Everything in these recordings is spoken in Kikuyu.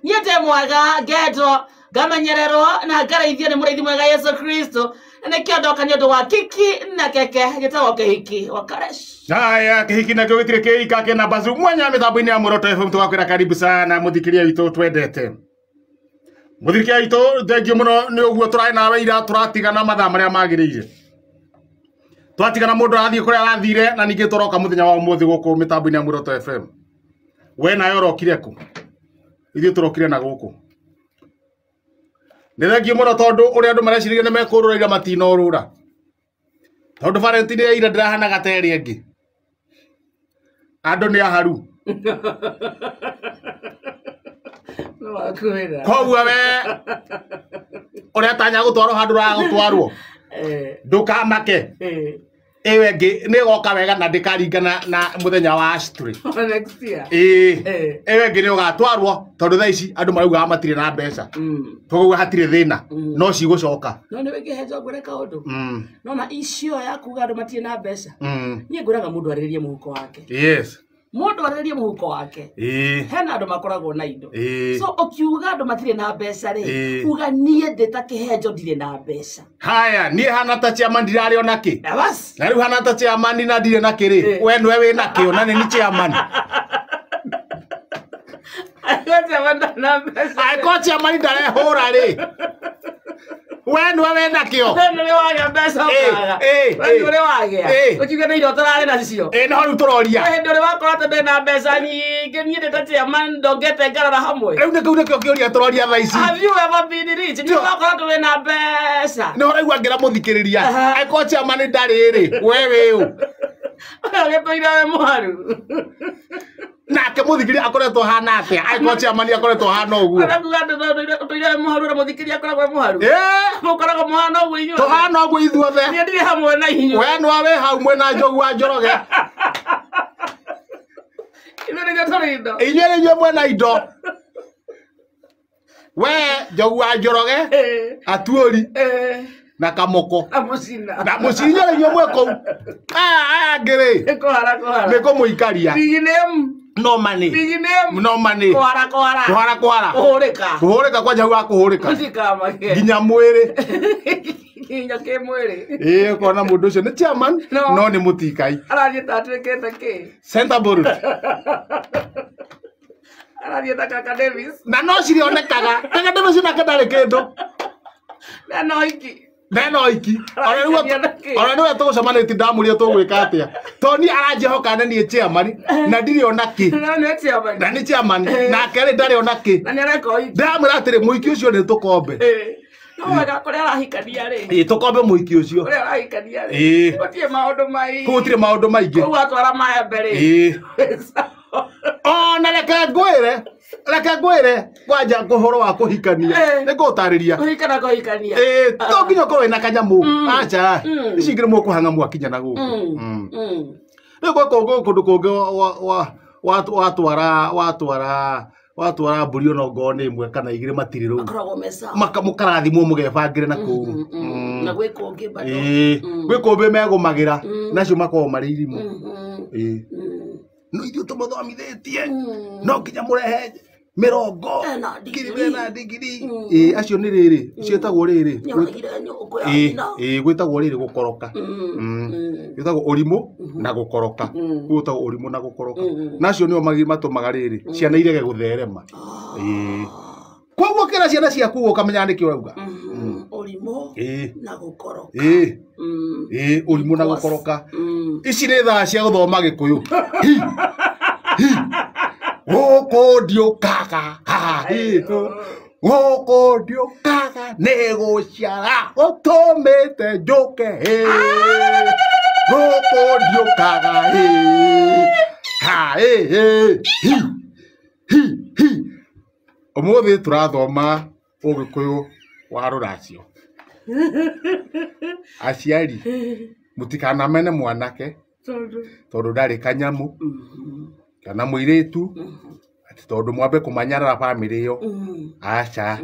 Niĩ ndĩ mwega ngendwo ngamenyererwo na ngaraithio nĩ mũrĩithi mwega Yesu Kristo. Na nĩkĩo ndoka nĩ ũndũ wa kiki na keke gĩtagwo kĩhiki wa Karesh. Haya, kĩhiki nakĩo gĩtirĩ kĩika kĩna bazu mwanya mĩtambo-inĩ ya Muoroto FM. Tũgakwĩra karibu sana mũthikĩria witũ twendete. Mũthikĩria witũ, thengiũ mũno nĩ ũguo tũrarĩ nawe ira, tũratigana mathaa marĩa magĩrĩire. Twatigana mũndũ arathiĩ kũrĩa arathire, na ningĩ tũroka mũthenya wa ũmũthĩ gũkũ mĩtambo-inĩ ya Muoroto FM. We nawe ũrokire kũ? Ithuĩ tũrokire na gũkũ. Nĩ thengiũ mũno tondũ ũrĩa andũ mareciragia nĩ mekũrũra ira matinorũra. Tondũ Valentine ya ira ndĩrahanaga ta ĩrĩa ĩngĩ. Andũ nĩ aharu. No wakwĩra. Koguo we ũrĩa tanya gũtwarwo handũ ũragũtwarwo, ndũkamake. Ĩyo ĩngĩ nĩ ĩgoka wega na ndĩkaringana na mũthenya wa Ashtray. Next year. Ĩĩ. Ĩyo ĩngĩ nĩ ũgatwarwo tondũ thaa ici andũ maraugaga matirĩ na mbeca. Koguo hatirĩ thĩna, no cigũcoka. No nĩ wĩkĩhenjwo ngwĩre kaũndũ. Nona icio ya kuga andũ matirĩ na mbeca. Niĩ ngwĩraga mũndũ arĩrĩrie mũhuko wake. Yes. Mũndũ arĩrĩrie mũhuko wake. Hena andũ makoragwo na indo. So ũkiuga andũ matirĩ na mbeca rĩ, uga niĩ ndĩ ta kĩhenjo ndirĩ na mbeca. Haya, niĩ hana ta chairman ndirarĩ ona kĩ. Na bas. Na rĩu hana ta chairman na ndirĩ na kĩ rĩ, we nĩwe wĩna kĩ ona nĩ ni chairman. Angĩkorwo chairman ndarĩ na mbeca. Angĩkorwo chairman ndarehũra rĩ, we nĩwe wĩna kĩo. We nĩwe wagĩa mbeca ũkaga. We nĩwe wagĩa. Ũkiuga nĩ indo ũtararĩ nacio. No rĩu tũroria. He hĩndĩ ũrĩ wakora atĩ ndĩ na mbeca nyingĩ, niĩ ndĩ ta chairman ndongete ngarora hamwe. Rĩu nĩkĩu nĩkĩo kĩũria tũroria thaa ici. Have you ever been rich? Nĩ wakora atĩ wĩna mbeca. Nĩ ũraigua ngĩra mũthikĩrĩria. Angĩkorwo chairman ndarĩ rĩ, we wĩ ũ? Ũgĩtũire wĩ mũharu. Nake mũthikĩrĩria akoretwo hana atĩa? Angĩkorwo chairman akoretwo hana ũguo. Ũrakuga atĩ ũtũire wĩ mũharu na mũthikĩrĩria akoragwo wĩ mũharu. Mũkoragwo mũhana ũguo inyuothe. Tũhana ũguo ithuothe. Niĩ ndirĩ hamwe na inyuĩ. We nĩwe wĩ hau mwena Njogu wa Njoroge. Ithuĩ nĩithuĩ tũrĩ indo. Inyuĩ nĩ inyuĩ mwena indo. We Njogu wa Njoroge, Atuori, na Kamoko. Na Mũcina. Na Mũcina inyuĩ nĩ inyuĩ mwĩ kũu. Aya angĩ rĩ, Nĩ kũhara kũhara. nĩ kũmũikaria. Big name. No money. Big name. No money. Kũhara kũhara. Kũhara kũhara. Kũhũrĩka. Kũhũrĩka kwanja hau wa kũhũrĩka. Mũtikamake. Nginya mwĩrĩ. Nginya kĩmwĩrĩ. Ĩĩ, ũkona mũndũ ũcio nĩ chairman, No. no nĩ mũtikai. Arathiĩ ta atuĩkĩte kĩ? Center board. Arathiĩ ta Kaka Davis. Na no cirionekaga. Kaka Davis nake ndarĩ kĩndũ. Na no iki. Neno iki. Ona rĩu Arakenia na kĩ? ona rĩu tũgũcemanĩtie ndamũria tũgwĩka atĩa. Tondũ niĩ aranjĩhoka nĩ niĩ chairman na ndirĩ ona kĩ. Na nĩ chairman. Na nĩ chairman nake rĩ ndarĩ ona kĩ. Na nĩ areka ũhiki. Ndĩramwĩra atĩrĩ mũhiki ũcio nĩ tũkombe. No wega kũrĩa arahikania rĩ. Ĩĩ, tũkombe mũhiki ũcio. Kũrĩa arahikania rĩ. Gũtirĩ maũndũ maingĩ. Kũu gũtirĩ maũndũ maingĩ. Kũu atwara maembe rĩ. Ona reke ngwĩre, reke ngwĩre kwanja ũhoro wa kũhikania. Nĩ ngũgũtarĩria. Kũhikana kũhikania. To nginya ũkorwo wĩna kanyamũ. Aca. Ici ingĩ nĩ mũkũhang'a mwakinya na gũkũ. Rĩu gwĩ kũndũ kũngĩ watwara mbũri ona ongorwo nĩ ĩmwe kana igĩrĩ matirĩ rũu. Makoragwo me sawa. Mũkarathimwo mũgebangĩre na kũu. Na gwĩ kũngĩ bado. Gwĩ kũngĩ megũmagĩra, nacio makoragwo marĩ irimũ. No ithuĩ tũmũthomithĩtie. No nginya mũrehe mĩrongo. Ena Ngiri ndigiri. ena ndigiri. Acio nĩ rĩrĩ, ciĩtagwo rĩrĩ. Nĩoragire nyũngũ ya nyina. Gwĩtagwo rĩrĩ gũkoroka. Gwĩtagwo ũrimũ na gũkoroka. Gwĩtagwo ũrimũ na gũkoroka. Na acio nĩo matũmaga rĩrĩ, ciana irege gũtherema. Koguo kĩra ciana ciaku ũkamenya nĩkĩ ũrauga. Ũrimũ na gũkoroka. Ũrimũ na gũkoroka. Ici nĩ thaa cia gũthoma Gĩkũyũ. Hi. Hi. Gũkũ ndiũkaga. Ha, hi. Gũkũ ndiũkaga nĩ gũciara ũtũmĩte njũke. Hi. Gũkũ ndiũkaga. Hi. Ha, hi, hi. Hi. Hi, hi. Ũmũthĩ tũrathoma Ũgĩkũyũ wa rũracio. Aciari, mũtikanamene mwanake tondũ ndarĩ kanyamũ kana mũirĩtu, atĩ tondũ mwambe kũmanyarara bamĩrĩ ĩyo. Aca,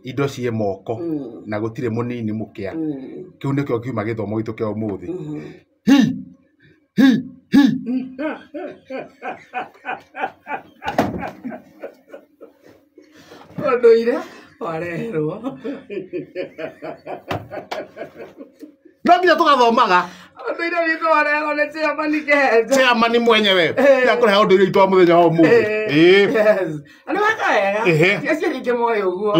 indo ciĩ moko na gũtirĩ mũnini mũkĩa. Kĩu nĩkĩo kiuma gĩthomo gitũ kĩa ũmũthĩ. Hi, hi, hi. Ũndũire wareherwo. No nginya tũgathomaga. Ũndũire witũ wareherwo nĩ chairman Kĩhenja. Chairman mwenyewe akũrehe ũndũire witũ wa mũthenya wa ũmũthĩ. Ĩĩ. Yes. Na nĩ weka wega. Ehe. Ti aciari aingĩ moĩ ũguo.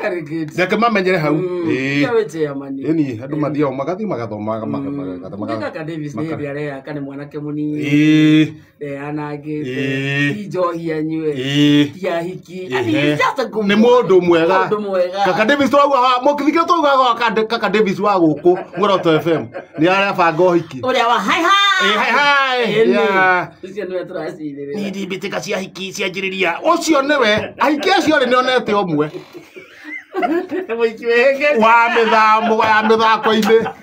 Very good. Reke mamenyere hau. Ĩĩ. Kĩo wĩ chairman. Ĩni andũ mathiaga magathiĩ magathomaga Nĩ kaka Davis nĩ hĩndĩ areyaka nĩ mwanake mũnini. Ĩĩ. Ndeyanangĩte. Ĩĩ. Ti njohi anyue. Ĩĩ. Ti ahiki. Ehe. And he's just a good Nĩ boy. mũndũ mwega. Mũndũ mwega. Kaka Davis tũrauga mũkithikĩra tũrauga kaka Davis wa gũkũ Muoroto FM nĩ arabanga ũhiki. Ũrĩa wa hi hi. Ĩĩ, hi hi. Ĩni. Yeah. Ũcio nĩwe tũracirĩrĩra. Nĩ mbĩtĩka cia hiki cianjĩrĩria ũcio nĩwe ahiki acio rĩ nĩonete ũmwe Mũiki wĩhĩngĩte. wa mĩthamo ya mĩthako-inĩ.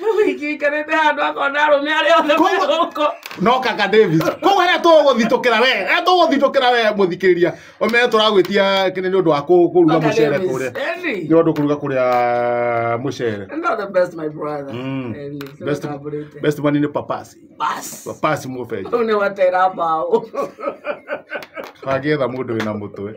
Mũiki ũikarĩte handũ akona arũme arĩa othe me gũkũ. No kaka Davis koguo harĩa tũgũthitũkĩra we harĩa tũgũthitũkĩra we mũthikĩrĩria ũmenye tũragwĩtia kĩrĩa nĩ ũndũ wa kũruga Kaka mũcere Davis. kũrĩa Ĩni. nĩ ũndũ kũruga kũrĩa mũcere. Not the best, my brother. Ĩni, Best, tũtambũrĩte. best man nĩ papasi. Bas. Papasi mũbenji. Ũyũ nĩ watera mbaũ. Bangĩetha mũndũ wĩna mũtwe.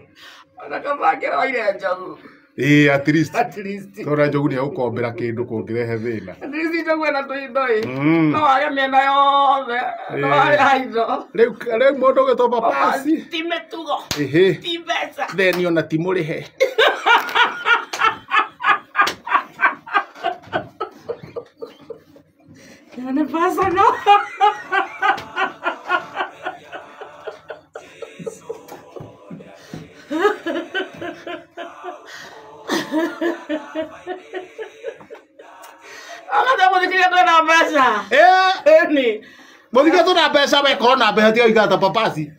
Ona kabangĩra oire njogu. Ĩĩ at least. At least. Tondũ njogu nĩ egũkombera kĩndũ kũngĩrehe thĩna. At least njogu ĩna tũindo ĩ. Mm. No wage mĩena yothe. No wage indo. Rĩu rĩu mũndũ ũgĩtwo papasi. Ti mĩtugo. Ĩhĩ. Ti mbeca. Then ona ti mũrĩhe. Nĩ personal. Agate mũthikĩria twĩna mbeca. Eh, Ĩni. mũthikĩria twĩna mbeca we korwo na mbeca tiga gũikara ta papasi.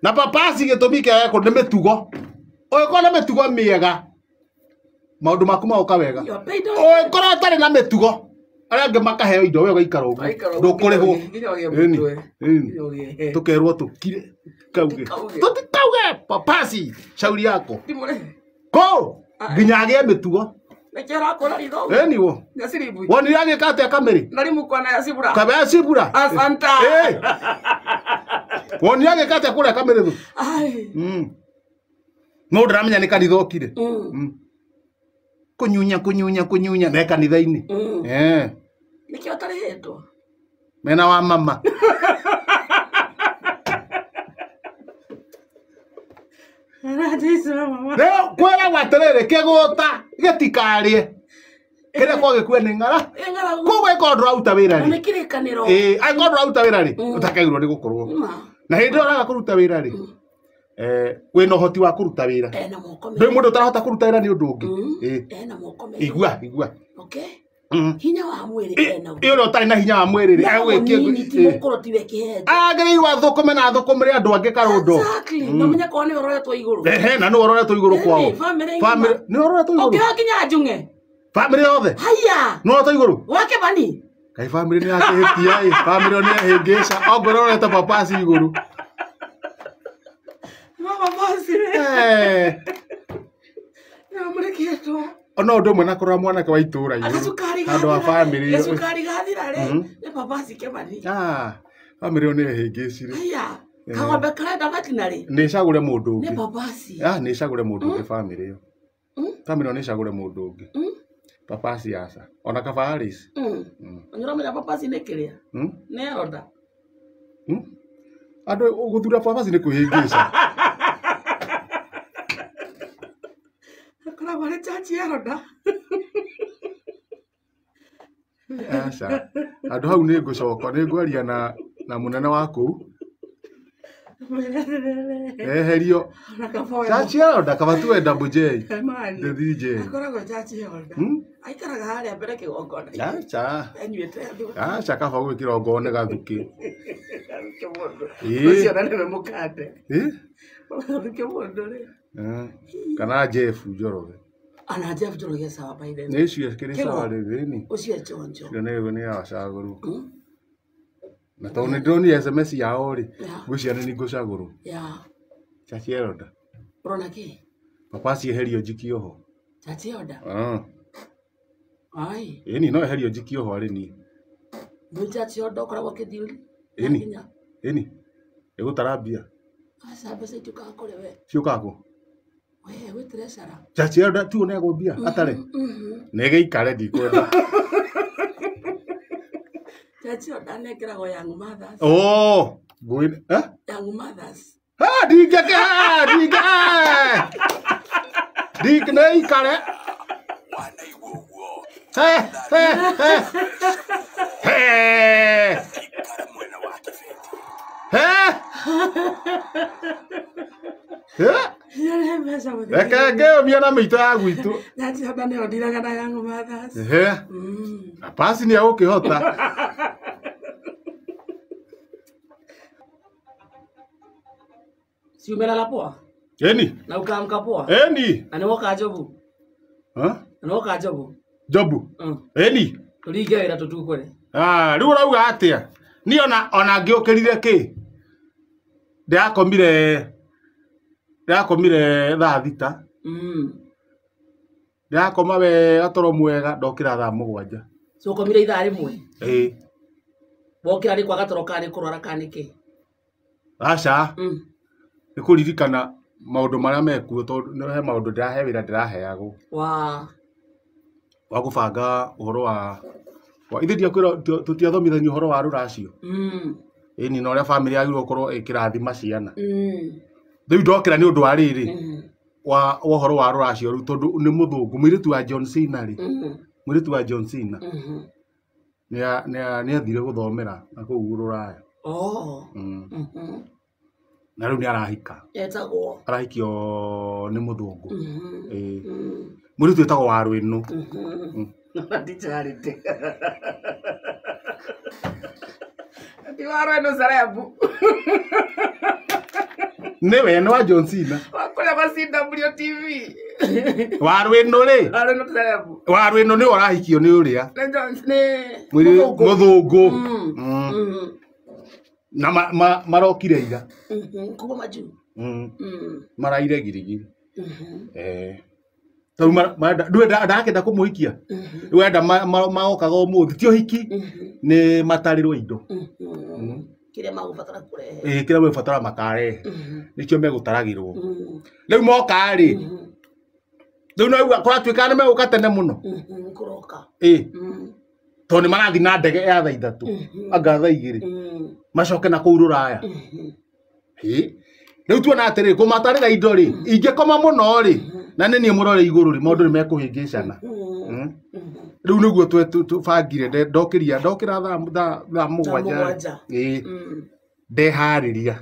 Na papasi gĩtũmi kĩa gũkũ nĩ mĩtugo. Ũngĩkorwo na mĩtugo mĩega, maũndũ maku magoka wega. You are paid off. Ũngĩkorwo ũtarĩ na mĩtugo, arĩa angĩ makaheo indo we ũgaikara ũguo. Ũgaikara ũguo, Ndũkũrĩhwo. nginya ũgĩe Ĩni, mũtwe. ĩni. Nginya ũgĩe. Tũkerwo tũkire. Kauge. Tũtikauge. Tũtikauge papasi shauri yako. Ti mũrĩhe. Kũ nginya agĩe mĩtugo. Nĩkĩo arakũra ritho. Ĩni wo. Na siribu. Wonire agĩka atĩa kamĩrĩ? Narimu kwana ya sibura. Kabea cibura. Asanta. Ĩ. Wonire agĩka atĩa kũrĩa kamĩrĩ thu? Ai. No ndĩramenya nĩ kanitha okire. Kũnyunya kũnyunya kũnyunya ne kanitha-inĩ. Eh. Nĩkĩo ũtarĩhĩtwo. Mena wa mama. Rĩu kwĩragwo atĩrĩrĩ kĩgũta gĩtikarĩe kĩrĩa kwagĩkue nĩ ng'ara. Ĩ ng'aragu. Koguo angĩkorwo ndũraruta wĩra Na rĩ. nĩ kĩrĩkanĩro. Ĩĩ, angĩkorwo ndũraruta wĩra rĩ, ũtakagĩrĩirwo nĩ gũkorwo. Ma. Na hĩndĩ ĩrĩa ũraga kũruta wĩra rĩ, wĩna ũhoti wa kũruta wĩra. Ena moko Ndũĩ mũndũ ũtarahota kũruta wĩra nĩ ũndũ ũngĩ. Ĩĩ. Ena moko mega. Igua, igua. Okay. Hinya wa mwĩrĩ ena. Ĩ ũrĩa ũtarĩ na hinya wa mwĩrĩ rĩ, agwĩkie Mũnini ti mũkũrũ tiwe kĩhenja. agĩrĩirwo athũkũme na athũkũmĩre andũ angĩ karũndo. Exactly. Na ũmenye korwo nĩwe ũroretwo igũrũ. Ehe, na nĩ ũroretwo igũrũ kwao. Ĩni, bamĩrĩ ng'ima. Bamĩrĩ, nĩ ũroretwo igũrũ. Ũkĩoya nginya njung'e. Bamĩrĩ yothe. Haya. Nĩ ũroretwo igũrũ. Gwake bani. Kaĩ bamĩrĩ nĩ yakĩhĩtia ĩ, bamĩrĩ ĩyo nĩ yahĩngĩca. Ongorwo ũrorete papasi igũrũ. Mama basi. Eh. Nĩamũrĩkĩtwo. Ona ũndũ ũmwe na kũrora mwanake wa itũũra igũrũ. Gacukari Handũ wa bamĩrĩ ĩyo. Gacukari gathira rĩ. Nĩ papasi kĩbani. Ah, bamĩrĩ ĩyo nĩ yahĩngĩcire. Haya. Kagombe karenda veterinary. Nĩ ĩcagũre mũndũ Nĩ ũngĩ. papasi. Ah, nĩ ĩcagũre mũndũ ũngĩ bamĩrĩ ĩyo. Bamĩrĩ ĩyo nĩ ĩcagũre mũndũ ũngĩ. Papasi aca. Ona kaba Alice. Ũramenya papasi nĩ kĩrĩa? Nĩ elder. Andũ gũthura papasi nĩ kwĩhĩngĩca. Akoragwo arĩ church elder. Aca. Andũ hau nĩ ngũcoka nĩ ngwaria na mũnene wa kũu. Eherio. Church elder kaba tuwe Double J. The DJ. Akoragwo church elder. Aikaraga harĩa mbere kĩgongona. Aca. Anyuĩte Aca kaba gwĩkĩra ongorwo nĩ gathukĩ. Gathukĩ mũndũ. Ĩĩ. Ũcio na nĩwe mũkande. Ĩ? Gathukĩ mũndũ rĩ. Kana Jeff Njoroge. Ana Jeff Njoroge sawa by the way. Nĩ icio kĩrĩ sawa rĩ thĩni. Ũcio chonjo. Cio nĩ yacagũrwo. Na tondũ nĩ ndĩronire SMS yao rĩ, ngwĩciria nĩ ngũcagũrwo. Yeah. Church elder. Ũrona kĩ? Papasi eherio njikio ho. Church elder. Ah. Ai. Ĩni no eherio njikio ho arĩ niĩ. Nĩ church elder ũkoragwo kĩthiũri. Ĩni. Ĩni. Ĩgũtara mbia. Aca mbeca itiũkaga kũrĩ we. Ciũkaga kũ? We wĩ treasurer. Chachi ĩyo tu ũneagwo mbia atarĩ. Nĩ gĩikare ndikwenda. Chachi ĩyo ndanengeragwo Young Mothers. Oh, ngũĩ eh? Young Mothers. Ah, ndingĩke, ndingĩ, ndingĩ nĩ ikare. Eh, eh, eh. Eh. Eh. Eh. Nĩ mbeca mũthenya. Reke ngĩyũmia na mĩito ya gwitũ. Chachi ĩyo nĩyo ndiraga na Young Mothers. Ehe. Na pasi nĩ egũkĩhota. Si umelala poa? Eni. Na ukaamka poa? Eni. Na nĩ woka Jobu? Ha? Na nĩ woka Jobu? Jobu. Eni. Tũringe wĩra tũtukũre. Ah, rĩu ũrauga atĩa? Niĩ ona ngĩũkĩrire kĩ? Ndĩrakomire thaa 6. Ndĩrakoma wega toro mwega ndokĩra thaa 7. So ũkomire ithaa rĩmwe? Ĩĩ. Wokĩra nĩ kwaga toro kana nĩ kũrwara kana nĩ kĩ? Aca. Nĩ kũririkana maũndũ marĩa mekuo tondũ he maũndũ ndĩrahe wĩra ndĩraheagwo. Wa Wa gũbanga ũhoro wa ithe ndiakwĩra tũtiathomithania ũhoro wa rũracio. Ĩni na ũrĩa bamĩrĩ yagĩrĩirwo gũkorwo ĩkĩrathima ciana. Rĩu ndokĩra nĩ ũndũ wa rĩrĩ wa ũhoro wa rũracio rĩu tondũ nĩ mũthũngũ mũirĩtu wa John Cena rĩ. Mũirĩtu wa John Cena. Nĩ athire gũthomera na kũu rũraya. Oh. Na rĩu nĩ arahika. Etagwo. Arahikio nĩ mũthũngũ. Ĩĩ. Mũirĩtu wĩtagwo Warũĩnũ. Ti Charity. Ti Warũĩnũ celeb. Nĩwe nĩ wa John Cena. Wa kũrĩa kwa CWTV. Warũĩnũ rĩ. Warũĩnũ celeb. Warũĩnũ nĩwe ũrahikio nĩ ũrĩa. Nĩ John nĩ mũthũngũ. Na marokire ira. Kuma majuu. Maraire girigiri. Tondũ ndũĩ ndakenda kũmũhikia. Rĩu enda magokaga ũmũthĩ ti ũhiki nĩ matarĩrwo indo. Kĩrĩa magũbatara kũrehe. Ĩĩ kĩrĩa megũbatara makarehe. Nĩkĩo megũtaragĩrwo. Rĩu moka rĩ. Rĩu no kũratuĩka nĩ megũka tene mũno. Kũroka. Ĩĩ. Tondũ nĩ marathiĩ na ndege ya thaa 3 anga thaa 2 macoke na kũu rũraya. Ĩĩ. Rĩu tuona atĩrĩrĩ kũmatarĩra indo rĩ ingĩkoma mũno rĩ na nĩ niĩ mũrore igũrũ rĩ maũndũ nĩ mekũhĩngĩcana. Rĩu nĩguo tũbangire ndokĩria ndokĩra thaa 7. Ĩĩ. Ndeharĩria.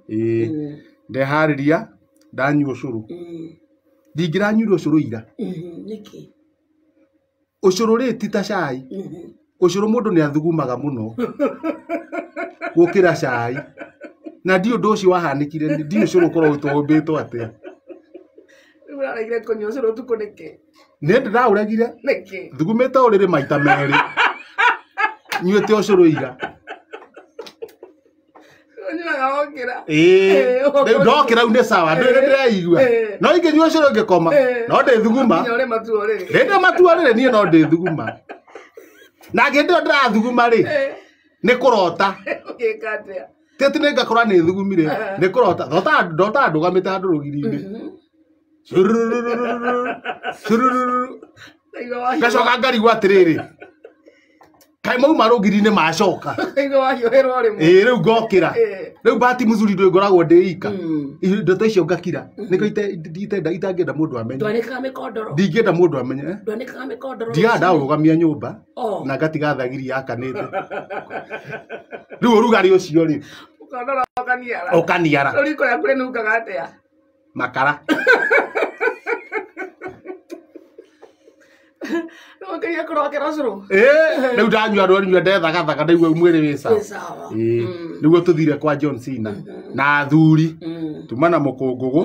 Ĩĩ. Ndeharĩria ndanyua ũcũrũ. Ndingĩranyuire ũcũrũ ira. Nĩkĩ? Ũcũrũ rĩ ti ta cai. Ũcũrũ mũndũ nĩ athugumaga mũno gũkĩra cai. Na ndiũ ũndũ ũcio wahanĩkire ndiũ ũcũrũ ũkorwo ũtũmbĩtwo atĩa. Rĩu ũraregire kũnyua ũcũrũ ũtukũ nĩkĩ? Nĩ ndĩraũregire. Nĩkĩ? Thugumĩte ũrĩrĩ maita 2. Nyuĩte ũcũrũ ira. Ũnyuaga wokĩra. Ĩĩ. Rĩu ndokĩra rĩu nĩ sawa ndũĩ ndĩreigua. No ingĩnyua ũcũrũ ngĩkoma no ndĩthuguma. Nginya ũrĩ matua ũrĩrĩ. Rĩrĩa matua ũrĩrĩ niĩ no ndĩthuguma. Na hĩndĩ ĩyo ndĩrathuguma rĩ nĩ kũrota. Ũgĩka atĩa? Ti atĩ nĩ ngakora nĩ thugumire nĩ kũrota. Ndotaga ndũgamĩte handũ rũgiri-inĩ. Curururu. Ngacoka ngarigwo atĩrĩrĩ kaĩ mauma rũgiri-inĩ macoka. Ndaigua wahiũhĩrwo rĩmwe. Ĩĩ rĩu ngokĩra. Rĩu bahati mzuri ndũĩ ngoragwo ndĩ ika. Ndoto icio ngakira. Nĩkĩo itangĩenda mũndũ amenye. Ndwanĩkaga mĩkondoro. Ndingĩenda mũndũ amenye. Ndwanĩkaga mĩkondoro. Ndigaga ndaũrũgamia nyũmba na ngatiga thagiri yakanĩte. Rĩu ũrugarĩ ũcio rĩ. Ũkondoro ũkaniara. Ũkaniara. Rĩu riko rĩaku rĩnungaga atĩa? Makara. Ũkĩria kũrokera ũcũrũ? Ĩĩ, rĩu ndanyua ndwanyua ndethagathaga ndaigua mwĩrĩ wĩ sawa. Wĩ sawa. Ĩĩ, nĩguo tũthire kwa John Cena na athuri tuma na mũkũngũgũ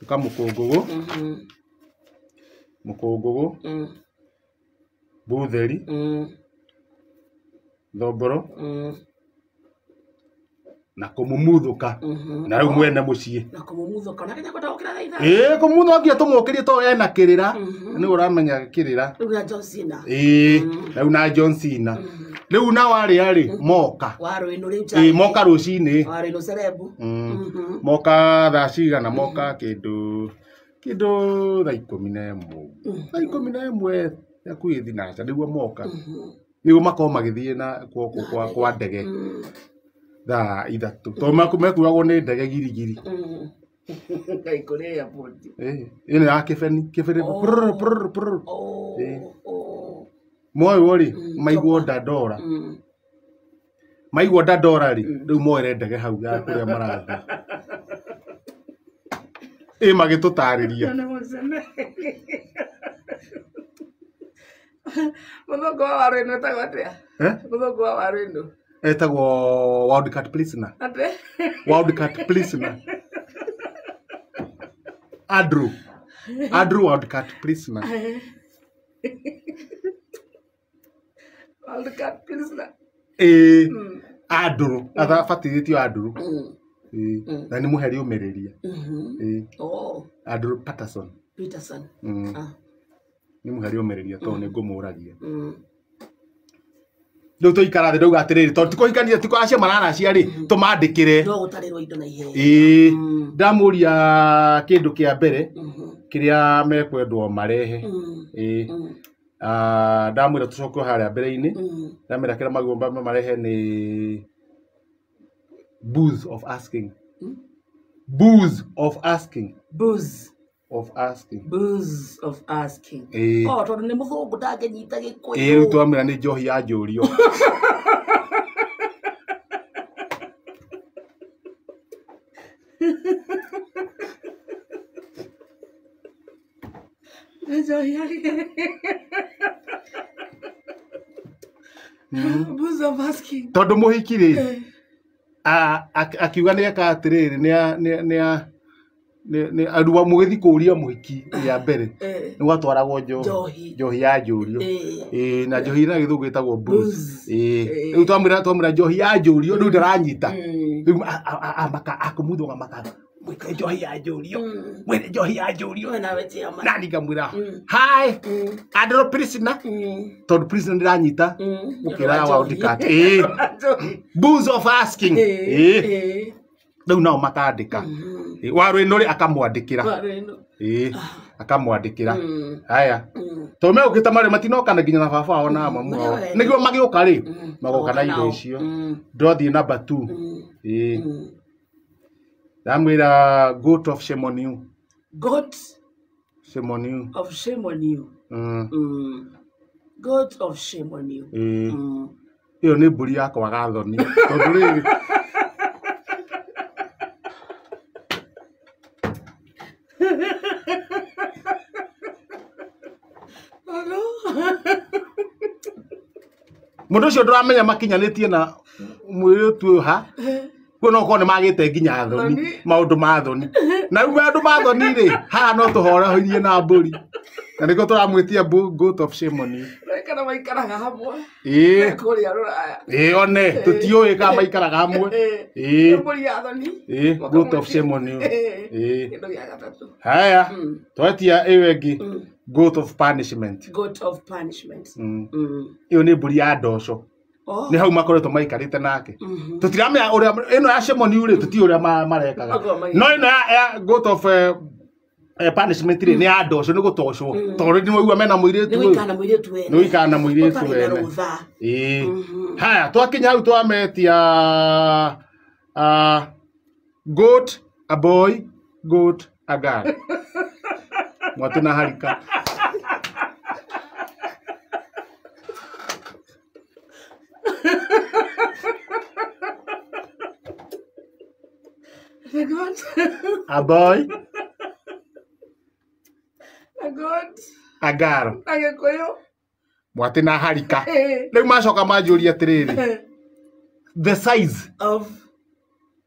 tuka mũkũngũgũ mũkũngũgũ butheri thongoro Na kũmumuthuka. Na rĩu mwene mũciĩ. Na kũmumuthuka na kenya kwenda gũkĩra thaa ithano. Ĩĩ kũmumuthuka tũmũkĩrie to ena kĩrĩra. Nĩ ũramenya kĩrĩra. Rĩu na John Cena. Ĩĩ rĩu na John Cena. Rĩu na warĩa rĩ moka. Warũ ĩno rĩu. Ĩĩ moka rũcinĩ. Warũ ĩno cerebu. Moka thaa cigana moka kĩndũ thaa 11. Thaa 11 hakuhĩ thinaca nĩguo moka. Nĩguo makorwo magĩthiĩ na kwa ndege. Thaa 3. Tondũ mekuagwo nĩ ndege girigiri. Ngai kũrĩ airport. Ĩĩ ĩno ya kĩbeni kĩbeni prr prr prr. Moywo rĩ maiguo Dandora. Maiguo Dandora rĩ rĩu moere ndege hau ya kũrĩa marathiĩ. Ĩĩ magĩtũtarĩria. Mũthũngũ wa waru ĩno etagwo atĩa? Mũthũngũ wa waru ĩno etagwo Wildcat Prisoner. Ate? Wildcat Prisoner. Andrew. Andrew Wildcat Prisoner. Wildcat Prisoner. Ĩĩ Andrew abatithĩtio Andrew. Ĩĩ na nĩ mũheri ũmĩrĩria. Ĩĩ Andrew Patterson. Peterson. Nĩ mũheri ũmĩrĩria tondũ nĩ ngũmũragia. Rĩu tũikara thĩ ndauga atĩrĩrĩ tondũ tikũhikania tikũ acio mararacia rĩ tũmandĩkĩre. No gũtarĩrwo indo na ihenya. Ĩĩ ndamũria kĩndũ kĩa mbere kĩrĩa mekwendwo marehe. Ĩĩ ndamwĩra tũcoke harĩa mbere-inĩ. Ndamwĩra kĩrĩa magomba marehe nĩ booze of asking. Booze of asking. Booze of asking. Booze of asking. Oh, tondũ nĩ mũthũngũ ndangĩnyita Gĩkũyũ. Ĩĩ rĩu twamwĩra nĩ njohi ya njũrio. Nĩ njohi ya Booze of asking. Tondũ mũhiki rĩ akiuga nĩ eka atĩrĩrĩ nĩ arua mũgĩthi kũũria mũhiki ya mbere nĩ gwatwaragwo njohi ya njũrio. Ĩĩ na njohi na gĩthũngũ ĩtagwo booze. Ĩĩ rĩu twamwĩra njohi ya njũrio rĩu ndaranyita. Rĩu akũmuthuka maka mwĩke njohi ya njũrio. Mwĩre njohi ya njũrio. Nani ngamwĩra hi Andrew Prisoner. Tondũ Prisoner ndĩranyita gũkĩra Wildcat. Ĩĩ booze of asking. Ĩĩ rĩu nao makandĩka. Waru ĩno rĩ akamwandĩkĩra. Ĩĩ akamwandĩkĩra. Haya tondũ megũkĩte marĩ matinoka na nginya na baba wao na mamu wao. Nĩguo magĩũka rĩ magoka na indo icio. Ndothiĩ number 2. Ĩĩ ndamwĩra goat of shame on you. Goat shame on you. Of shame on you. Goat of shame on you. Ĩĩ ĩyo nĩ mbũri ya kwaga thoni. Tondũ rĩrĩ Mũndũ ũcio ndũramenya makinyanĩtie na mũirĩtu ũyũ ha kuo no korwo nĩ magĩte nginya thoni maũndũ ma thoni. Na rĩu maũndũ ma thoni rĩ haha no tũhoroherie na mbũri. Na nĩkĩo tũramwĩtia goat of shame on you. Kana maikaraga hamwe. Ĩĩ kũrĩa rũraya. Ĩĩ one tũtiũĩ kana maikaraga hamwe. Ĩĩ mbũri ya thoni. Ĩĩ goat of shame on you. Ĩĩ kĩndũ gĩa gatatũ. Haya twetia ĩyo ĩngĩ goat of punishment. Goat of punishment. Ĩyo nĩ mbũri ya ndoco. Nĩ hau makoretwo maikarĩte nake. Tũtiramenya ũrĩa ĩno ya shame on you rĩ tũtiũĩ ũrĩa marekaga. No ĩno ya goat of punishment rĩ nĩ ya ndoco nĩ gũtocwo. Tondũ nĩ waigua mena mũirĩtu ũyũ. Nĩ ũikara na mũirĩtu wene. Ĩĩ. Haya twakinya hau twametia goat a boy goat a girl. Mwatũ na harika. The goat. A boy. A goat. A girl. Na Gĩkũyũ. Mwatĩ na harika. Rĩu macoka manjũria atĩrĩrĩ. The size of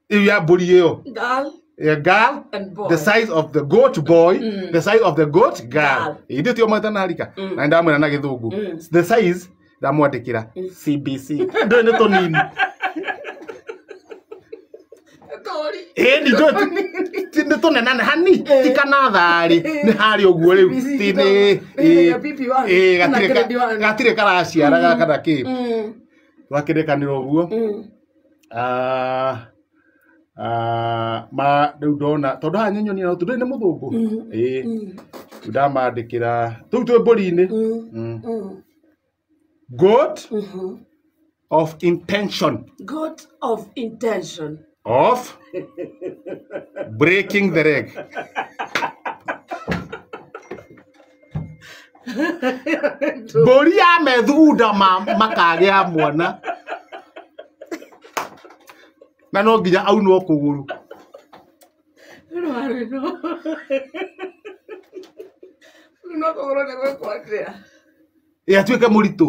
ĩyo ya mbũri ĩyo. Girl. A girl and boy. The size of the goat boy, the size of the goat girl. Ithuĩ tio mwatĩ na harika. Na ndamwĩra na gĩthũngũ. The size ndamwandĩkĩra CBC. Ndũĩ nĩ tũnini. Ĩni nĩ tũnenane hani ti kana tharĩ nĩ harĩ ũguo rĩu ti nĩ gatirĩ karaciara kana kĩ. Twakĩrĩkanĩra ũguo. Ma rĩu ndona tondũ haha nyenyonia no tondũ nĩ mũthũngũ. Ĩĩ rĩu ndamandĩkĩra tũu twĩ mbũri-inĩ. Good of intention. Good of intention. Of breaking the leg. Mbũri ya methugunda makagĩa mwana na no nginya aunwo kũgũrũ. No kũgũrũ nĩ gwĩkwo atĩa? Ĩ atuĩke mũritũ.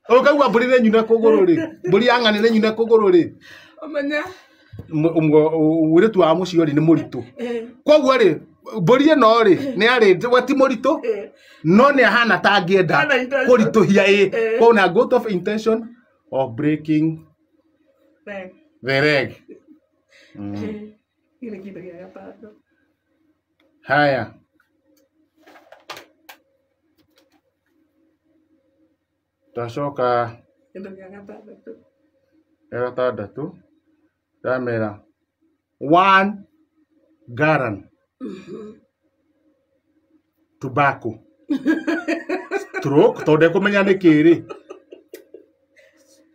Ũkaigua mbũri nĩ nyune kũgũrũ rĩ, mbũri ya ng'ani nĩ nyune kũgũrũ rĩ. Ũmenye. Mũirĩtu wa mũciĩ rĩ nĩ mũritũ. Koguo rĩ mbũri ĩno rĩ nĩ arĩ we ti mũritũ no nĩ ahana ta angĩenda kũritũhia ĩ. Koguo na good of intention of breaking the leg. Haya. Twacoka gĩa gatandatũ ndamera 1 gallon tobacco stroke tondũ ndekũmenya nĩ kĩ rĩ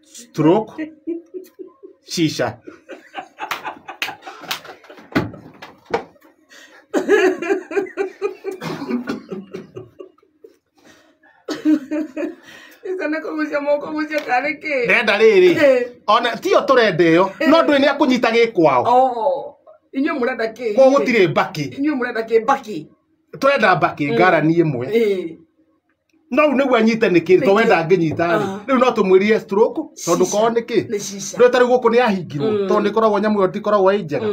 stroke shisha. Ndĩrenda rĩrĩ ona tiyo tũrenda ĩyo no ndũĩ nĩ akũnyita gĩ kwao. Inyuĩ mũrenda kĩ? Koguo gũtirĩ mbakĩ. Inyuĩ mũrenda kĩ mbakĩ? Tũrenda mbakĩ ngarani ĩmwe. No rĩu nĩguo anyite nĩ kĩ to we ndangĩnyita rĩ rĩu no tũmwĩrire stroke tondũ korwo nĩ kĩ rĩu ta rĩu gũkũ nĩ ahingirwo tondũ nĩ ĩkoragwo nyamũ ĩyo ndĩkoragwo ĩ njega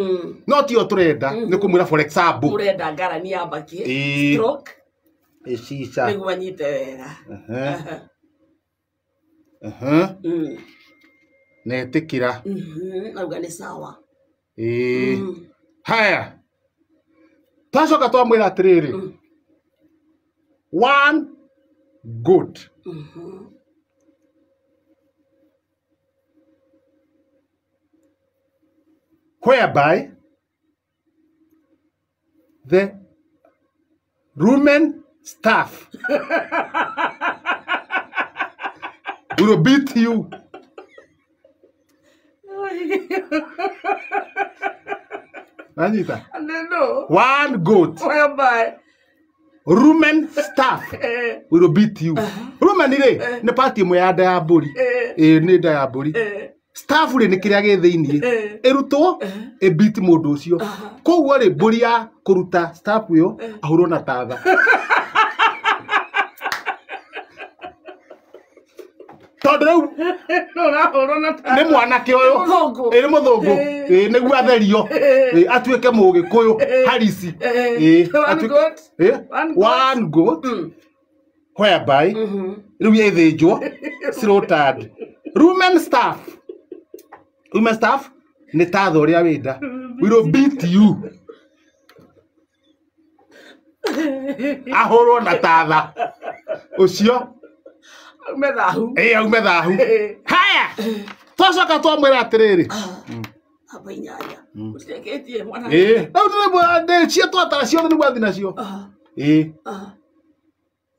no tiyo tũrenda nĩ kũmwĩra for example mũrenda ngarani ya mbakĩ stroke shisha nĩguo anyite wega. Netĩkĩra. Auga nĩ sawa. Haya. Twacoka twamwĩra atĩrĩrĩ 1 goat whereby the rumen staff will beat you. Anita. No. 1 goat. Whereby rumen staff will beat you. Rumen rĩ nĩ part ĩmwe ya nda ya mbũri. Ĩ nĩ nda ya mbũri. Staff rĩ nĩ kĩrĩa gĩ thĩiniĩ. Ĩrutwo ĩ beat mũndũ ũcio. Koguo rĩ mbũri ya kũruta staff ĩyo ahũrwo na tatha. Tondũ rĩu nĩ mwanake ũyũ ĩ nĩ mũthũngũ ĩ nĩguo atherio atuĩke mũgĩkũyũ harisi. 1 goat whereby rĩu ĩthĩnjwo slaughtered rumen staff. Rumen staff nĩ tatha ũrĩa wĩnda will beat you. Ahũrwo na tatha ũcio aume thahu. Ĩ aume thahu. Haya. Twacoka twamwĩra atĩrĩrĩ aba inyanya ũtirekĩtie mwana. Ĩ rĩu cio twatara ciothe nĩguo athi nacio. Ĩ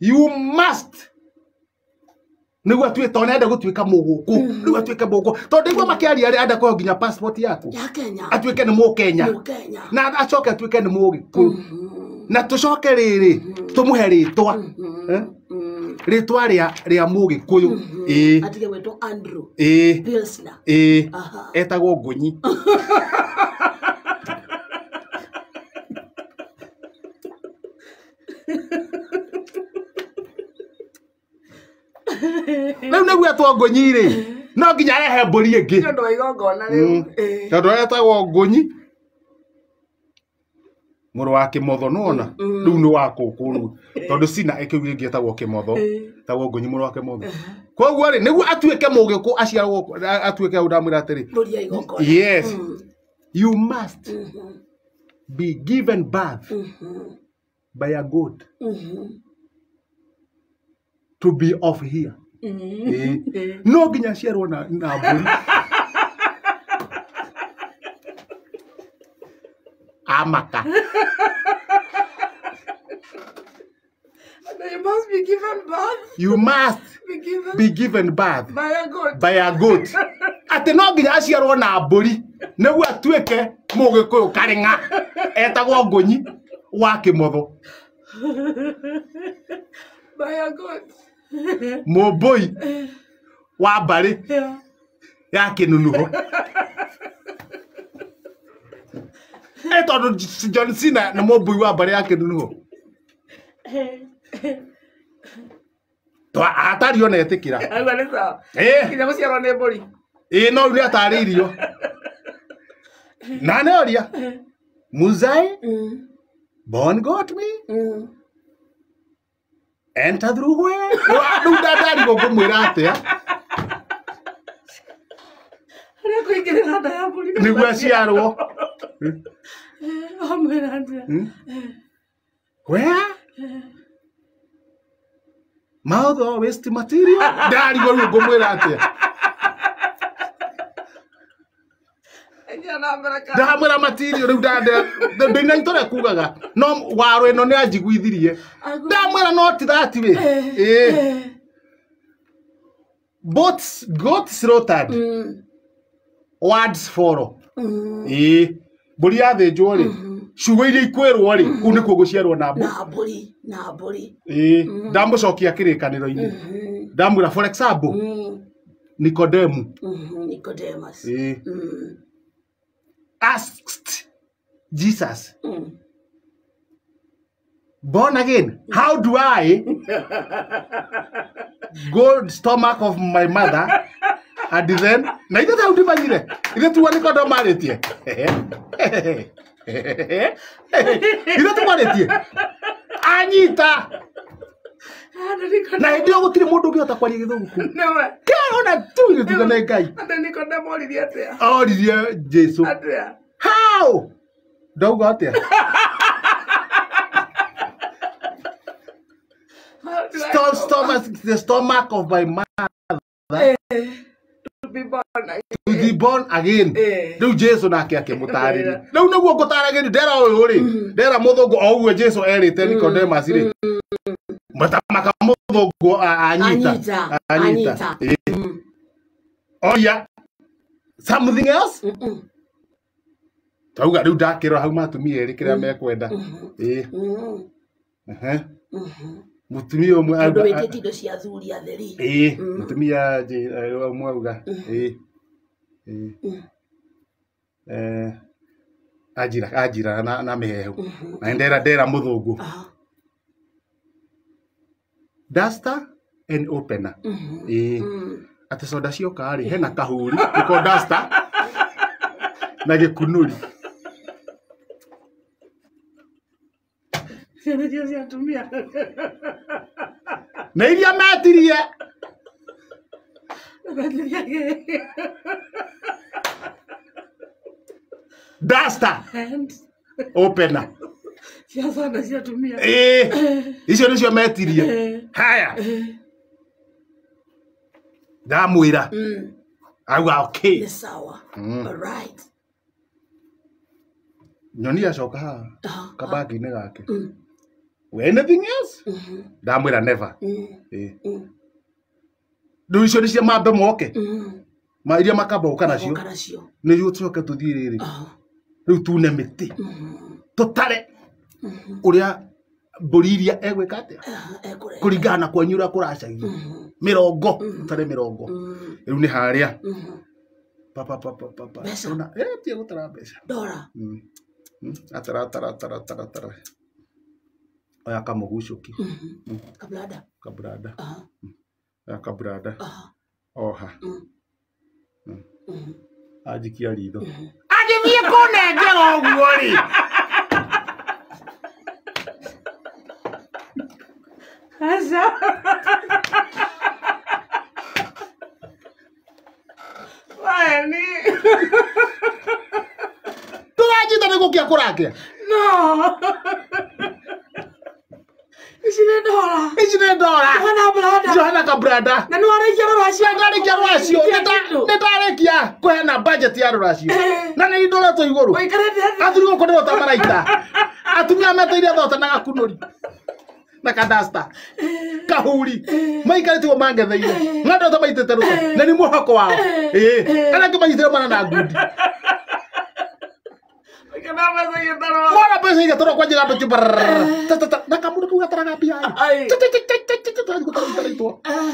you must nĩguo atuĩke tondũ nĩenda gũtuĩka mũgũkũ rĩu atuĩke mũgũkũ tondũ ndaigua makĩaria rĩ enda kũheo nginya passport yaku ya Kenya atuĩke nĩ mũkenya na acoke atuĩke nĩ mũgĩkũyũ na tũcoke rĩrĩ tũmũhe rĩtwa rĩtwa rĩa mũgĩkũyũ. Ĩ atige gwĩtwo Andrew ĩ Pilsner. Ĩ etagwo Ngũnyi. Rĩu nĩguo etwo Ngũnyi rĩ no nginya arehe mbũri ĩngĩ nĩ ũndũ wa igongona rĩu. Tondũ etagwo Ngũnyi Mũrũ wa Kĩmotho nĩwona rĩu nĩ wa kũkũ rĩu tondũ Cina kĩu gĩngĩ etagwo Kĩmotho etagwo Ngũnyi mũrũ wa Kĩmotho. Koguo rĩ nĩguo atuĩke mũgĩkũ aciarwo atuĩke hau ndamwĩra atĩrĩ Mbũri ya igongona. Yes. You must be given birth by a goat to be of here. Ĩĩ. No nginya aciarwo na mbũri. Amaka. You must be given birth. You must Be given be given birth by a goat. by a goat. Atĩ no nginya aciarwo na mbũri nĩguo atuĩke mũgĩkũyũ karĩng'a etagwo Ngũnyi wa Kĩmotho. By a goat. Mũmbũi wa mbarĩ ya Kĩnunuho. Ĩ tondũ John Cena nĩ mũmbũi wa mbarĩ ya Kĩnunuho. Atari ona etĩkĩra. Auga nĩ sawa. Ĩ. Nginya gũciarwo nĩ mbũri. Ĩ no rĩu nĩatarĩirio. Na nĩoria Muzai born got me enter through where? Rĩu ndandarigwo ngũmwĩra atĩa Harĩa kũingĩrĩra nda ya mbũri. nĩguo aciarwo. Amwĩra atĩa? Where? Mouth or waste material? Ndarigwo rĩu ngũmwĩra atĩa. Ĩnjia na mbere ka. Ndamwĩra material rĩu ndinanyita ũrĩa kugaga no waro ĩno nĩ anjiguithirie. Ndamwĩra not that way. Ĩ. Both goat slaughtered. Words follow. Ĩ. Mbũri yathĩnjwo rĩ ciugo iria ikwĩrwo rĩ kũu nĩkuo gũciarwo na mbũri. Na mbũri, na mbũri. Ĩ. Ndamũcokia kĩrĩkanĩro-inĩ. Ndamwĩra for example Nikodemu. Nicodemus. Ĩ. Asked Jesus, born again, how do I go stomach of my mother and then na ithe tau ndimanyire ithe tuo Nikodemu arĩtie ithe tũmarĩtie anyita na hĩndĩ ĩyo gũtirĩ mũndũ ũngĩhota kwaria gĩthũngũ kũu Nĩwe. ona tu gĩtiga nĩ Ngai Andũ Nikodemu oririe atĩa? oririe Jesu Atĩa? how ndauga atĩa How do I go stomach, the stomach of my mother to be born again? to be born again. Rĩu Jesu nake akĩmũtarĩria. Rĩu nĩguo ngũtaragĩria ndera ũyũ rĩ, ndera mũthũngũ o ũguo Jesu erĩte Nicodemus rĩ. Matamaka mũthũngũ anyita. Anyita, Anyita. anyita. Oria something else? Tauga rĩu ndakĩrora hau matumia erĩ kĩrĩa mekwenda. Ĩ. Ehe. Mũtumia ũmwe Tondũ auga wĩtĩtie indo cia athuri atheri. Ĩ, mũtumia ũmwe auga ĩ. Ĩ. Anjira anjira na mĩhehu. Na ndera ndera mũthũngũ. Duster and opener. Ĩ. Atĩ soda cioka rĩ hena kahũri nĩko duster na gĩkunũri. Ciana icio cia atumia. Na iria metirie Metirie kĩ? Duster And opener. cia soda cia atumia. Ĩ, icio nĩcio metirie. Haya. Ndamwĩra. Auga okay. Nĩ sawa. All right. Nyoni acoka haha kabagi-inĩ gake. Anything else? Ndamwĩra never. Ĩ. Rĩu icio nĩcio mambe moke. Ma iria makamba gũka nacio. Gũka nacio. Nĩguo tũcoke tũthiĩ rĩrĩ. Rĩu tune mĩtĩ. Tũtare ũrĩa mbũri iria egwĩka atĩa. Ekũrehe. Kũringana na kwanyu ũrĩa kũracagio. Mĩrongo. Tũtare mĩrongo. Rĩu nĩ harĩa. Pa pa pa pa pa pa. Mbeca. Ona, tiga gũtara mbeca. Ndora. Atara atara atara atara atara. Oya kamũgucũki. Kablada. Kabrada. Oya kabrada. Oha. Anjikia ritho. Agĩthiĩ kũnengera ũguo rĩ. Aca. Waeni. Tũranjita nĩ gũkia kũrakia. No. Ici nĩ ndora. Ici nĩ ndora. Johana Brada. Johana Kabrada. Na nĩ warĩkia rũracio. Ndarĩkia rũracio. Nĩ ndarĩkia kũheana budget ya rũracio. Na nĩ ndoretwo igũrũ. Ũikarĩte atĩa? Athuri gũkũ nĩ rota maraita. Atumia meteire thota na gakunũri. Na kadasta. Kahuri. Maikarĩte ũguo mangetheire. Na ndota maitĩte rũta. Na nĩ mwĩhoko wao. Ĩĩ. Arĩa angĩ manyitĩre mwana na ngundi. Mwana mbeca igatwarwo kwa njĩra mbĩtĩ ta na kamũndũ kau gataraga mbia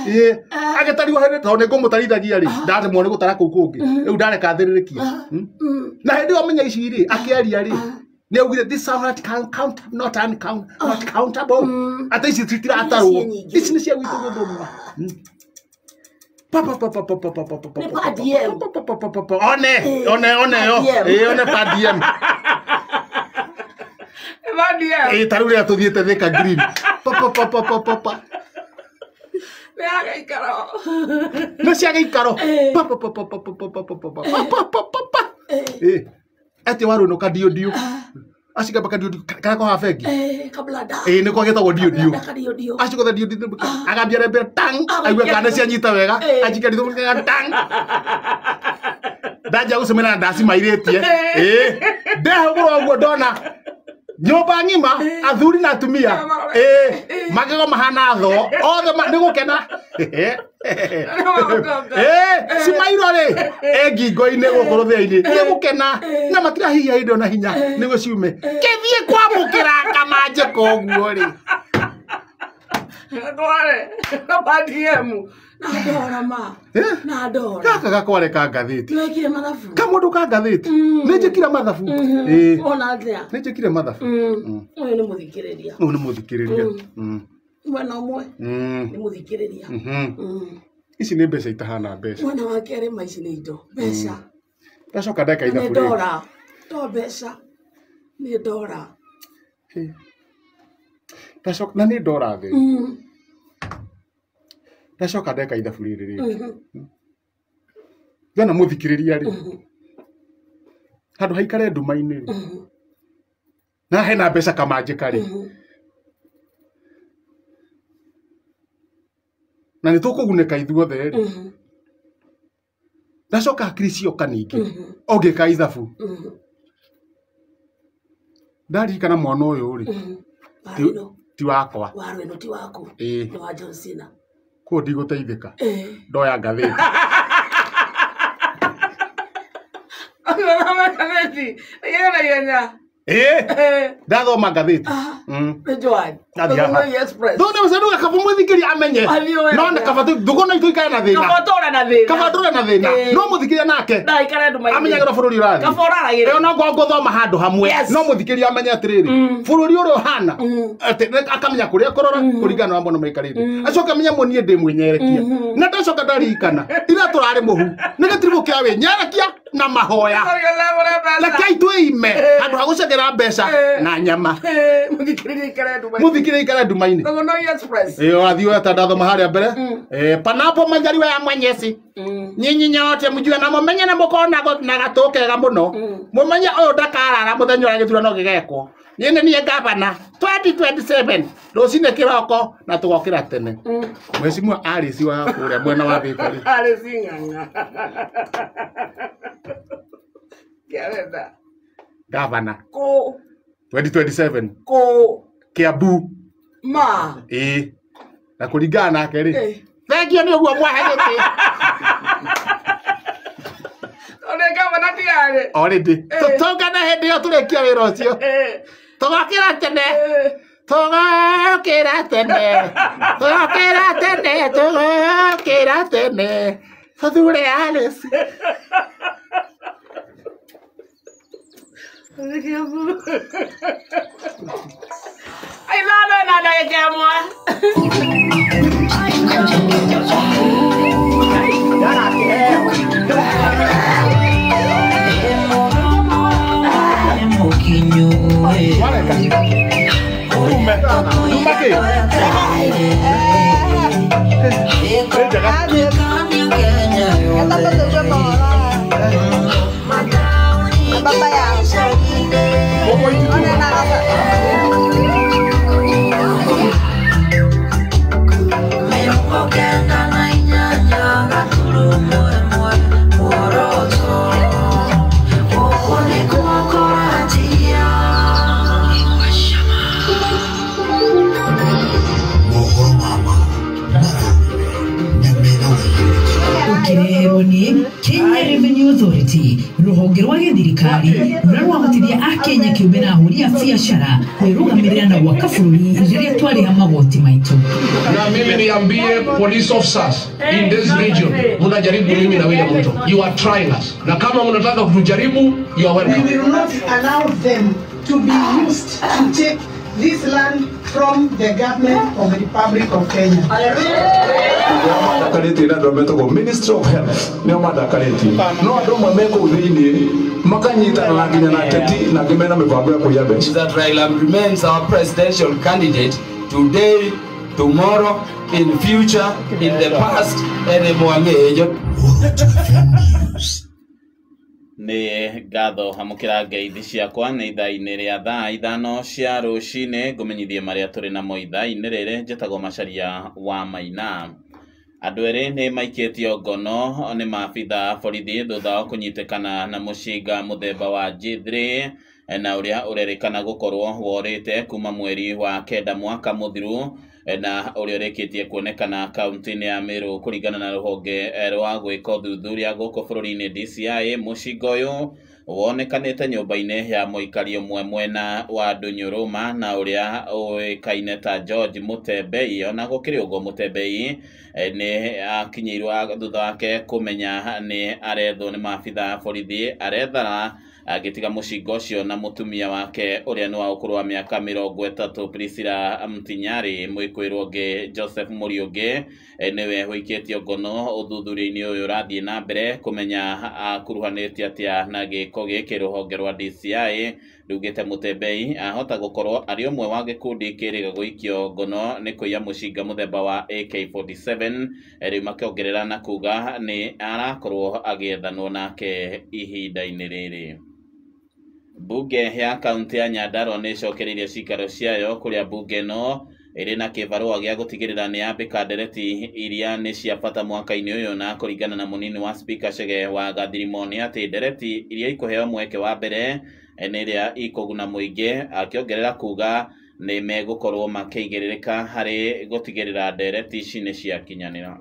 ĩ agĩtariwo hĩndĩ tondũ nĩ ngũmũtarithagia rĩ ndaremwo nĩ gũtara kũu kũngĩ rĩu ndareka thĩrĩrĩkie. Na hĩndĩ ĩyo menya ici rĩ akĩaria rĩ nĩ augire this are not count not uncount not countable atĩ ici citiratarwo ici nĩ cia gwitũ gũthũma. Pa pa pa pa pa pa pa pa pa pa pa pa pa pa pa one one one yo eh one pa DM pa DM eh taru ria tuthiete Thika Green pa pa pa pa pa pa pa nĩ ya gĩikaro nĩ cia gĩikaro pa pa pa pa pa pa pa pa pa pa pa pa pa pa eh ati warunuka ndio ndio acigamba kandio kana ko ha bengi eh kablada eh niko getagwo ndio ndio ndio acigotha ndio ndio agambia rembe tang aigue kana cianyita wega ajikari thu tang ndanja gucemena na ndacimairĩtie eh ndehũgũrwo ũguo ndona nyũmba ng'ima athuri na atumia eh magego mahana tho othe nĩ gũkena eh cimairwo rĩ e ngingo-inĩ gũkũ rũthĩa-inĩ nĩ gũkena na matirahihia indo na hinya nĩguo ciume kĩthiĩ kwamũkĩra kamanjĩka ũguo rĩ Tware pa DM na ndora ma na ndora gaka gakware ka ngathĩti nĩwekire mathabu kamũndũ ka ngathĩti nĩ njĩkire mathabu ĩĩ ona atĩa nĩ njĩkire mathabu ũyũ nĩ mũthikĩrĩria ũyũ nĩ mũthikĩrĩria mwena ũmwe nĩ mũthikĩrĩria ici nĩ mbeca itahana mbeca mwena wa kerĩ ma ici nĩ indo mbeca ndacoka ndeka ithabu nĩ ndora to mbeca nĩ ndora ndacoka na nĩ ndora thĩ ndacoka ndeka ithabu rĩrĩ rĩngĩ ndona mũthikĩrĩria rĩ handũ haikare nduma-inĩ rĩ na hena mbeca kamanjĩka rĩ na nĩ tũkũgunĩka ithuothe rĩ ndacoka hakiri cioka ningĩ o ngĩka ithabu ndaririkana mwana ũyũ rĩ ti wakwa waru ĩno ti waku nĩ wa John Cena kũu ndigũteithĩka ndoya ngathĩti ndathoma ngathĩti kaba mũthikĩria amenye no kaba thũgũna itũ ikare na thĩna kaba ndũre na thĩna no mũthikĩria nake amenyagĩra bũrũri ũrathiĩ ona ngorwo ngũthoma handũ hamwe no mũthikĩria amenye atĩrĩrĩ bũrũri ũrĩa ũhana akamenya kũrĩa kũrora kũringana na mũno maikarĩte acoke amenye mũniĩ ndĩ mwĩnyerekia na ndacoka ndarikana ira tũrarĩ mũhu nĩ gĩtiribũ kĩa wĩnyerekia na mahoya rekei twĩime handũ ha gũcekera mbeca na nyama mũthikĩrĩria ikare nduma-inĩ ĩyo athiĩ oya ta ndathoma harĩa mbere panapo majaliwa ya Mwenyezi nyinyi nyote mjue na mumenye na mũkorwo na gatũ kega mũno mũmenye ũyũ ndakarara mũthenya ũrĩa gĩthurano gĩgekwo niĩ nĩ niĩ gavana 2027 rũcinĩ kĩroko na tũgokĩra tene mheshimiwa Alice wa kũrĩa mwena wa Thika rĩ Alice Ng'ang'a Kĩarenda gavana kũ 2027 kũ Kiambu ma ĩĩ na kũringana nake rĩ thengio nĩ ũguo mwahe gĩtĩ One gavana tiarĩ already tũtũngane hĩndĩ ĩyo tũrĩkia wĩra ũcio tũgokĩra tene tũgokĩra tene tũgokĩra tene tũgokĩra tene tũthure Alice Ithano na ndagĩka ĩmwe. Wareka. Ume. Uma kĩ? Kenya Revenue Authority ruhonge rwa gĩthirikari rũrĩa rwahotithia akenya kĩũmbe na ahũri a biacara kwĩrũgamĩrĩra na gwaka bũrũri rĩrĩa twarĩha magoti maitũ. Na mimi niambie police officers in this region, mnajaribu mimi na William Ruto. You are trying us. Na kama mnataka kutujaribu, you are welcome. We will not allow them to be used to take this land from the government of the Republic of Kenya. Ministry of Health nĩo mandakarĩtie no andũ amwe me kũu thĩinĩ makanyitana na nginya na ateti na angĩ mena mĩbango ya kũiya mbeca. That Raila remains our presidential candidate today, tomorrow, in future, in the past, and Mwangejo. Nĩ ngatho hamũkĩra ngeithi ciakwa nĩ ithaa-inĩ rĩa thaa 5 cia rũcinĩ ngũmenyithie marĩa tũrĩ namo ithaa-inĩ rĩrĩ. Njĩtagwo Macharia wa Maina. Andũ erĩ nĩ maikĩtio ngono nĩ maabitha borithi thutha wa kũnyitĩkana na mũcinga mũthemba wa G3 na ũrĩa ũrerĩkana gũkorwo worĩte kuma mweri wa 9 mwaka mũthiru na ũrĩa ũrĩkĩtie kuonekana kaunti-inĩ ya Meru kũringana na rũhonge rwa gwĩka ũthuthuria gũkũ bũrũri-inĩ DCI. Mũcinga ũyũ wonekanĩte nyũmba-inĩ ya mũikari ũmwe mwena wa Ndunyuruma na ũrĩa ũĩkaine ta George Mutembei. Ona gũkĩrĩ ũguo, Mutembei nĩ akinyĩirwo thutha wake kũmenya nĩ arethwo nĩ maabitha borithi, arethara agĩtiga mũcinga ũcio na mũtumia wake ũrĩa nĩ wa ũkũrũ wa mĩaka 30 Priscilla Mtinyari. Mwĩkũĩrwo ũngĩ Joseph Mũriũngĩ nĩwe ũikĩtio ngono ũthuthuria-inĩ ũyũ ũrathiĩ na mbere kũmenya akuruhanĩtie atĩa na gĩko gĩkĩ. Rũhonge rwa DCI rugĩte Mutembei ahota gũkorwo arĩ ũmwe wa gĩkundi kĩrĩga gũikio ngono nĩ kũiya mũcinga mũthemba wa AK47. Rĩu makĩongerera na kuga nĩ arakorwo agĩethanwo nake ihinda-inĩ rĩrĩ. Bunge ya kaunti ya Nyandarua nĩ ĩcokereirie cikaro ciayo kũrĩa bunge ĩno ĩrĩ na kĩbarũa gĩa gũtigĩrĩra nĩ yambĩka ndereti iria nĩ cia bata mwaka-inĩ ũyũ, na kũringana na mũnini wa spika Chege wa Gathirimo nĩ atĩ ndereti iria ikũheo mweke wa mbere nĩ ĩrĩa ikũguna mũingĩ, akĩongerera kuga nĩ megũkorwo makĩigĩrĩrĩka harĩ gũtigĩrĩra ndereti ici nĩ ciakinyanĩra.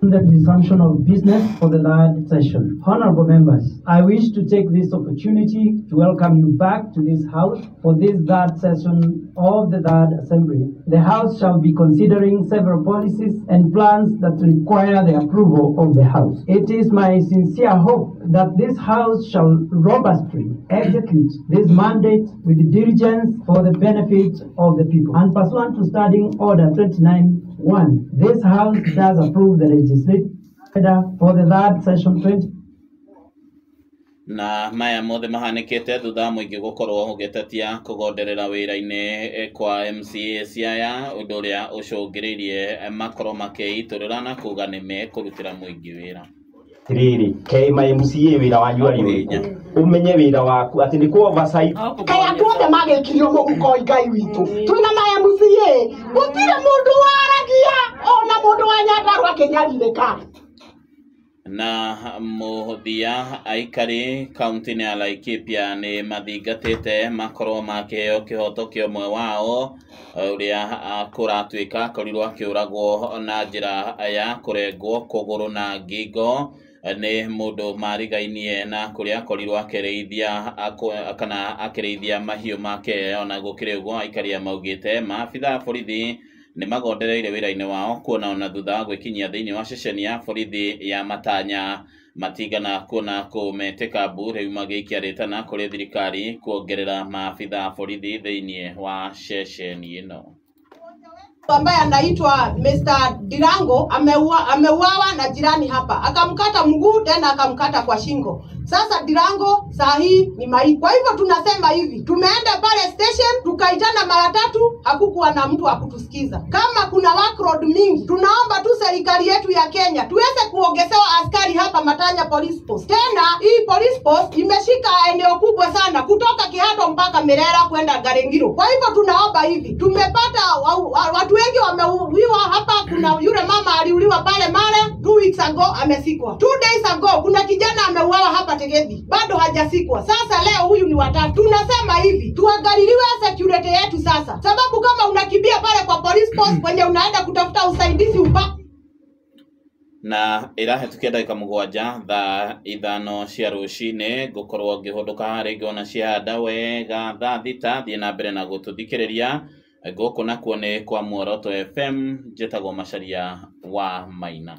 The resumption of business for the third session. Honorable members, I wish to take this opportunity to welcome you back to this House for this third session of the third Assembly. The House shall be considering several policies and plans that require the approval of the House. It is my sincere hope that this House shall robustly execute this mandate with diligence for the benefit of the people. And pursuant to Standing Order 29(1), this House does approve the legislative for the third session 20. Na maya mothe mahanĩkĩte thutha wa mũingĩ gũkorwo ũgĩtetia kũgonderera wĩra-inĩ kwa MCA Siaya, ũndũ ũrĩa ũcũngĩrĩirie makorwo makĩitũrũra na kuga nĩ mekũrutĩra mũingĩ wĩra. Tiriri kema MCA wĩra wanyu arĩ ũrĩkũ? Ũmenye wĩra waku atĩ nĩ kũ oversight. Kaĩ andũ othe magĩkirio mũhuko Ngai witũ twĩna ma MCA gũtirĩ mũndũ waragia ona mũndũ wa Nyandarua akĩnyarirĩka. Na mũthia aikari kaunti-inĩ ya Laikipia nĩ mathingatĩte makorwo makĩheo kĩhoto kĩa ũmwe wao ũrĩa kũratuĩka akorirwo akĩũragwo na njĩra ya kũrengwo kũgũrũ na ngingo nĩ mũndũ marigainie na kũrĩa akorirwo akĩrĩithia kana akĩrĩithia mahiũ make. Ona gũkĩrĩ ũguo, aikari aya maugĩte maabitha a borithi nĩ magondereire wĩra-inĩ wao kuona ona thutha wa gwĩkinyia thĩinĩ wa ceceni ya borithi ya Matanya matigana kuona kũmetĩka mbu, rĩu magĩikia rĩtana kũrĩ thirikari kuongerera maabitha a borithi thĩinĩ wa ceceni ĩno. Ambaye anaitwa Mr. Dirango ameuawa na jirani hapa, akamkata mguu tena akamkata kwa shingo. Sasa Ndirango saa hii ni maiti. Kwa hivyo tunasema hivi, tumeenda pale station tukaitana mara tatu, hakukuwa na mtu wa kutusikiza. Kama kuna workload mingi, tunaomba tu serikali yetu ya Kenya tuweze kuongezewa askari hapa Matanya Police Post. Tena hii police post imeshika eneo kubwa sana kutoka Kihato mpaka Merera kwenda Garengiro. Kwa hivyo tunaomba hivi, tumepata watu wengi wameuliwa hapa. Kuna yule mama aliuliwa pale Mare 2 weeks ago amesikwa. 2 days ago kuna kijana ameuawa hapa Tegethi bado hajasikwa. Sasa leo huyu ni watatu. Tunasema hivi, tuangaliliwe security yetu sasa, sababu kama unakimbia pale kwa police post kwenye unaenda kutafuta usaidizi upa Na ĩrahĩtũkia ndagĩka 7 thaa 5 cia rũcinĩ ngũkorwo ngĩhũndũka rĩngĩ ona ciahanda wega thaa 6. Thiĩ na mbere na gũtũthikĩrĩria gũkũ nakuo nĩ kwa Muoroto FM. Njĩtagwo Macharia wa Maina.